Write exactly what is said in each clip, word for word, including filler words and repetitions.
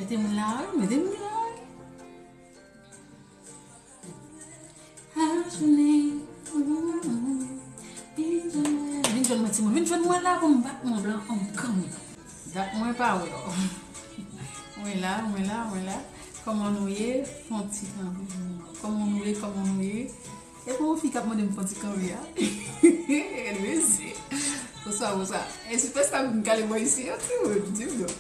Mete m la, wi, mete m la, wi. Ajoune. Vin jwenn mwen, timoun. Vin jwenn mwen la pou m bat Mont Blanc an kanmi. Dat mwen pa wè w. Mwen la, mwen la, mwen la. Kòman nou ye? Fon ti kanmi. Kòman nou ye? Kòman nou ye? E pou yon fi k ap mande m fon ti kanmi a? Gade mesye. Bonswa, bonswa. E sipèsta m kale bò isi, yon timoun, di m non.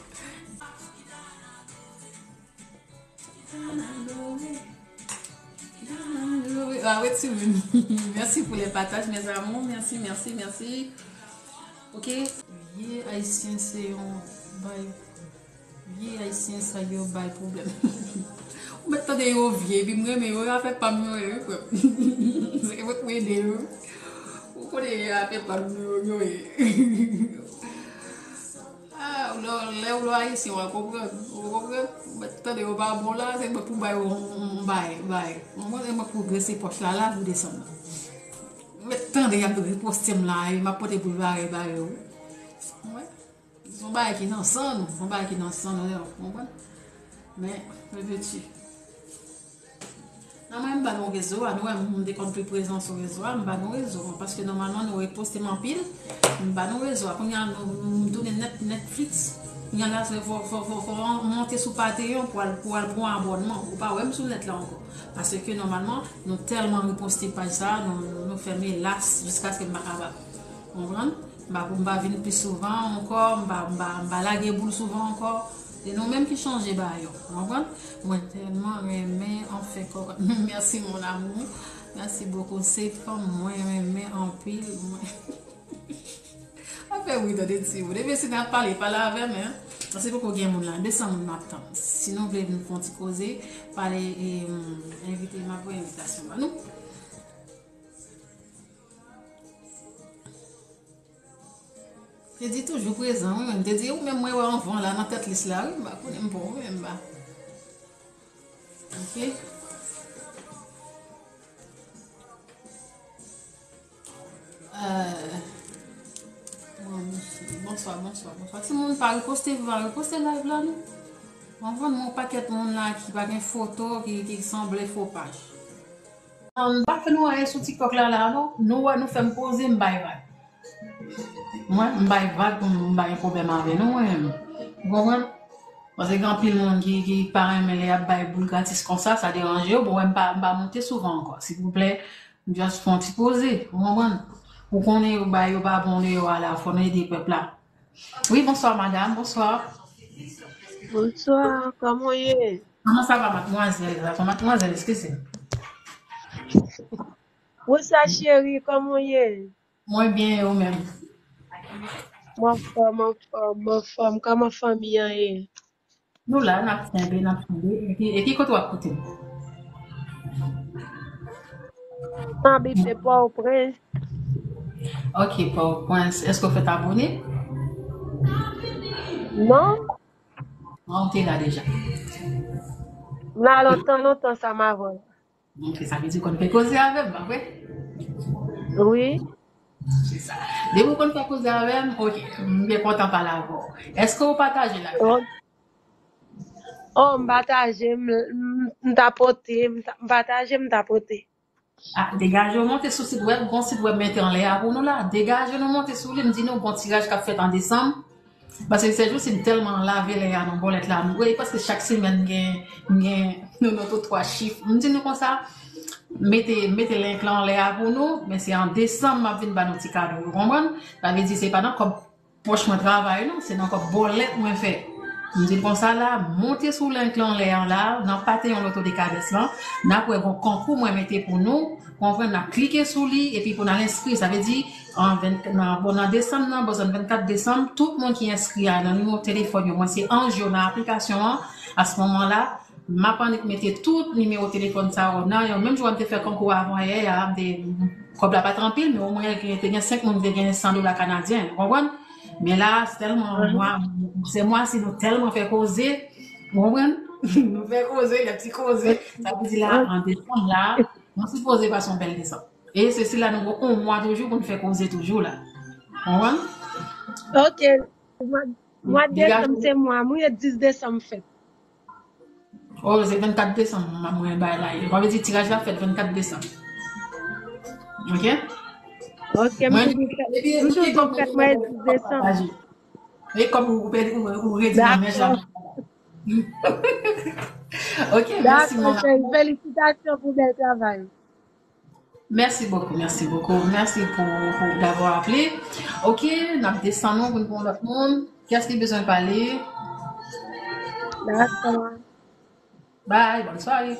Ah, wi, timoun. Merci pour les partages, mes amours. Merci, merci, merci. Ok. Vye ayisyen se yon bay. Vye ayisyen sa yo bay pwoblèm. Ou mèt tande yo vye, epi m renmen yo, afè pa m yo ye, wi, frè m. Se mwen k ede yo. Ou konnen afè pa m yo, yo ye. Ah, lè, lè ou lè ayisyen, w a konprann. Ou konprann? Ou mèt tande yo pa bon la, se mwen pou bay yon, yon, yon bay, bay. Mwen, se mwen pou grese pòch la, la, pou desann nan. Ou mèt tande y ap reposte m la, e m ap pote pou l bare, bare, wi. Wi. Se yon bagay ki nan san nou, se yon bagay ki nan san nou, ou konprann? Men, reflechi. Nan mwen, m pa nan rezo a, nou wè, m te konn pi prezan sou rezo a, m pa nan rezo a, paske nòmalman nou reposte m anpil, m pa nan rezo a. Kounye a, nou, nou tounen Net-, Netflix. Kounye a la, fò, fò, fò, fò monte sou Patreon pou al, pou al pran abònman. Ou pa wè m sou nèt la ankò. Paske nòmalman, nou tèlman reposte paj sa, nou, nou, nou fèmen las jiskaske m pa kapab. Konprann? M pa, m pa vin pi souvan ankò, m pa, m pa, m pa lage boul souvan ankò. Se nou menm ki chanje bagay yo. Ou konprann? Mwen tèlman renmen, anfen, kò-, mèsi, mon amour. Mèsi bokou. Se fanm mwen renmen anpil. Mwen. Anfen, wi, tande ti moun. Ebyen, si n ap pale, pale avè m, en. Paske poko gen moun la. Desann moun m ap tann. Si nou vle vin fè yon ti koze, pale, e, envite m ap voye envitasyon ba nou. Te di toujou prezan, wi, men te di ou menm mwen wè anvan la nan tèt lis la, wi, m pa konnen m bon, wi, men m pa. Ok. Euh, bon, mesye, bonswa, bonswa, bonswa. Timoun pa reposte, pa reposte live la, non. Mwen konn yon pakèt moun la ki pa gen foto, ki, ki sanble fo paj. M pa fè nou anyen sou TikTok la, la, non. Nou wè, nou fè m poze, m bay vag. Mwen, m bay vag pou m, m pa gen pwoblèm avè nou, mwen menm. Ou konprann? Paske gen anpil moun ki, ki pa renmen lè y ap bay boul gratis konsa, sa deranje yo. Bon, mwen, m pa, m pa monte souvan ankò. Silvouplè, just fè yon ti poze. Ou konprann? Ou konnen yo bay, yo pa bon deyò a la, fò n ede pèp la. Wi, bonswa, madam, bonswa. Bonswa, kòman w ye? Kòman sa va, madmwazèl? Sa va, madmwazèl, eskize m. Bonswa, cheri, kòman w ye? Mwen byen, e ou menm? M anfòm, m anfòm, m anfòm. Kòman fanmi an ye? Nou la, n ap kenbe, n ap kenbe. Epi, epi kote w ap koute m? Nan bib de Pòtoprens. Ok, Pòtoprens. Èske w fèk abòne? Non. An, ou te la deja. M la lontan, lontan sa m avè w. Ok, sa vle di w konn fè koze avè m, pa vre? Wi. Se sa. Depi w konn fè koze avè m, ok, m byen kontan pale avè w. Èske w pataje live la? Oh, oh, m pataje, m, m, m tapote, m ta-, m pataje, m tapote. Ah, degaje w monte sou sit wèb, gon sit wèb mete anlè a pou nou la. Degaje nou monte sou li, m di nou gon tiraj k ap fèt an desanm. Paske sèjousi m tèlman lave lè a nan bòlèt la, m, wi, paske chak semèn m gen, m gen, nou, nou tout twa chif. M di nou konsa, mete, mete link lan anlè a pou nou, men se an desanm m ap vin ba nou ti kado yo, konprann? Sa vle di se pa nan kòb pòch mwen travay non, se nan kòb bòlèt mwen fè. M di l konsa la, monte sou link lan anlè a la, nan Patreon Loto Dekadès lan, n ap wè gon konkou mwen mete pou nou, konprann, n ap klike sou li, epi pou n al enskri, sa vle di, an venn, nan, bon, nan desanm nan, bò zòn vennkat desanm, tout moun ki enskri a nan nimewo telefòn yo, mwen se Ange yo nan aplikasyon an, a se moman la, m ap annik mete tout nimewo telefòn sa yo nan yon, menm jan m te fè konkou avan yè a, m te, kòb la pa t anpil, men omwen te gen senk moun ki te gen san dola kanadyen, ou konprann? Men la, se tèlman mwa, se mwa si nou tèlman fè koze, ou konprann? Nou fè koze, lè ti koze, sa vle di la, an desanm la, nou sipoze pase yon bèl desanm. E se sila nou gon yon mwa toujou pou n fè koze toujou la. Ou konprann? Ok. Mwa, mwa desanm se mwa m, wi, e dis desanm fèt. Oh, se vennkat desanm, mwen bay la. Sa vle di tiraj la fèt vennkat desanm. Ok? Ok, m toujou fèt mwen dis desanm. E kòm ou pèdi ou redi nan men jan. Ok, mèsi mama. Felisitasyon pou bèl travay. Merci beaucoup, merci beaucoup. Merci pour, pour d'avoir appelé. Ok, n ap desann nou pou n pran lòt moun. Kiyès ki bezwen pale? Dakò. Bye, bonne soirée.